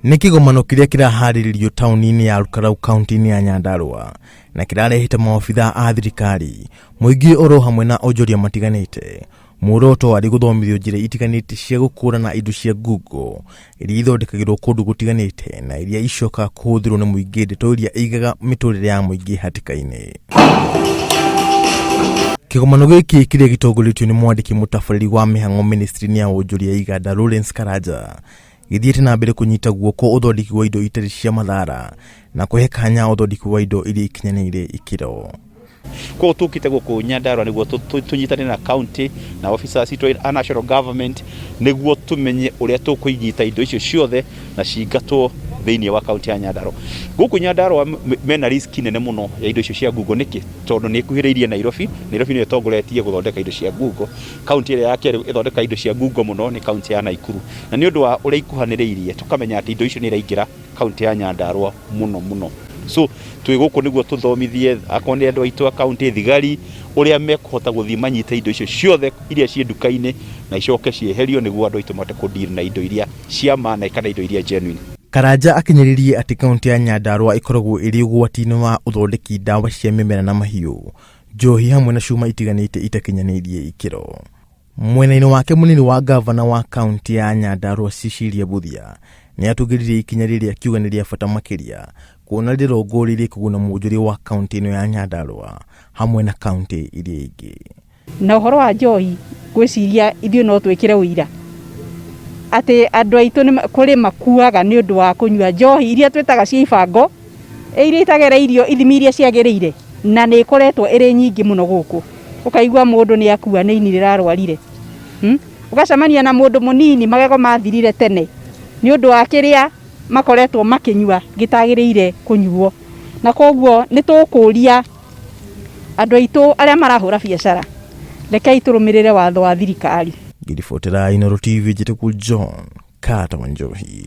Nĩ kĩgomano kĩrĩa kĩraharĩrĩrio taũni-inĩ ya Olkalau kaunti-inĩ ya Nyandarua na kĩrarehete maobithaa a thirikari, mũingĩ oro hamwe na onjoria matiganĩte. Muoroto warĩ gũthomithio njĩra itiganĩte cia gũkũrana indo cia ngungo iria ithondekagĩrwo kũndũ gũtiganĩte na iria icokaga kũhũthĩrwo nĩ mũingĩ, ndeto iria igaga mĩtũrĩre ya mũingĩ hatĩka-inĩ. Kĩgomano gĩkĩ kĩrĩa gĩtongoretio nĩ mwandĩki mũtabarĩri wa mĩhang'o ministry-inĩ ya wonjoria iganda Lawrence Karanja gĩthiĩte na mbere kũnyita guoko ũthondeki wa indo itarĩ cia mathara na kũhe kanya ũthondeki wa indo iria ikinyanĩire ikĩro. Koguo tũkĩte gũkũ Nyandarua nĩguo tũnyitane na county na officers itũ a national government nĩguo tũmenye ũrĩa tũkũnyita indo icio ciothe na cingatwo thĩinĩ wa kaunti ya Nyandarua. Gũkũ Nyandarua mena risk nene mũno ya indo icio cia ngungo. Nĩkĩ? Tondũ nĩ ĩkuhĩrĩirie Nairobi. Nairobi nĩyo ĩtongoretie gũthondeka indo cia ngungo. Kaunti ĩrĩa ya kerĩ ĩthondekaga indo cia ngungo mũno nĩ kaunti ya Naikuru. Na nĩ ũndũ wa ũrĩa ikuhanĩrĩirie tũkamenya atĩ indo icio nĩ iraingĩra kaunti ya Nyandarua mũno mũno. So twĩ gũkũ nĩguo tũthomithie akorwo nĩ andũ aitũ a kaunti, thigari, ũrĩa mekũhota gũthiĩ manyite indo icio ciothe iria ciĩ nduka-inĩ na icoke cieherio nĩguo andũ aitũ mahote kũ deal na indo iria cia ma na kana indo iria genuine. Karanja akinyĩrĩrie atĩ kaunti ya Nyandarua ĩkoragwo ĩrĩ ũgwati-inĩ wa ũthondeki ndawa cia mĩmera na mahiũ, njohi hamwe na cuma itiganĩte itakinyanĩirie ikĩro. Mwena-inĩ wake mũnini wa ngavana wa kaunti ya Nyandarua Cecilia Mbuthia nĩ atũgĩririe ikinya rĩrĩ akiuga nĩ rĩa bata makĩria kuona rĩrongoreirie kũguna mwonjoria wa kaunti ĩno ya Nyandarua hamwe na kaunti iria ingĩ. Na ũhoro wa njohi ngwĩciria ithuĩ no twĩkĩre ũira atĩ andũ aitũ kũrĩ makuaga nĩ ũndũ wa kũnyua njohi iria twĩtaga cia ibango, iria itagereirio ithimi iria ciagĩrĩire, na nĩ ĩkoretwo ĩrĩ nyingĩ mũno gũkũ. Ũkaigua mũndũ nĩ akua nĩ ini rĩrarwarire. Ũgacemania na mũndũ mũnini magego mathirire tene nĩ ũndũ wa kĩrĩa makoretwo makĩnyua gĩtagĩrĩire kũnyuo. Na koguo nĩ tũkũria andũ aitũ arĩa marahũra biacara, rekei tũrũmĩrĩre watho wa thirikari. Ngĩribotera Inooro TV njĩtagwo John Carter Wanjohi.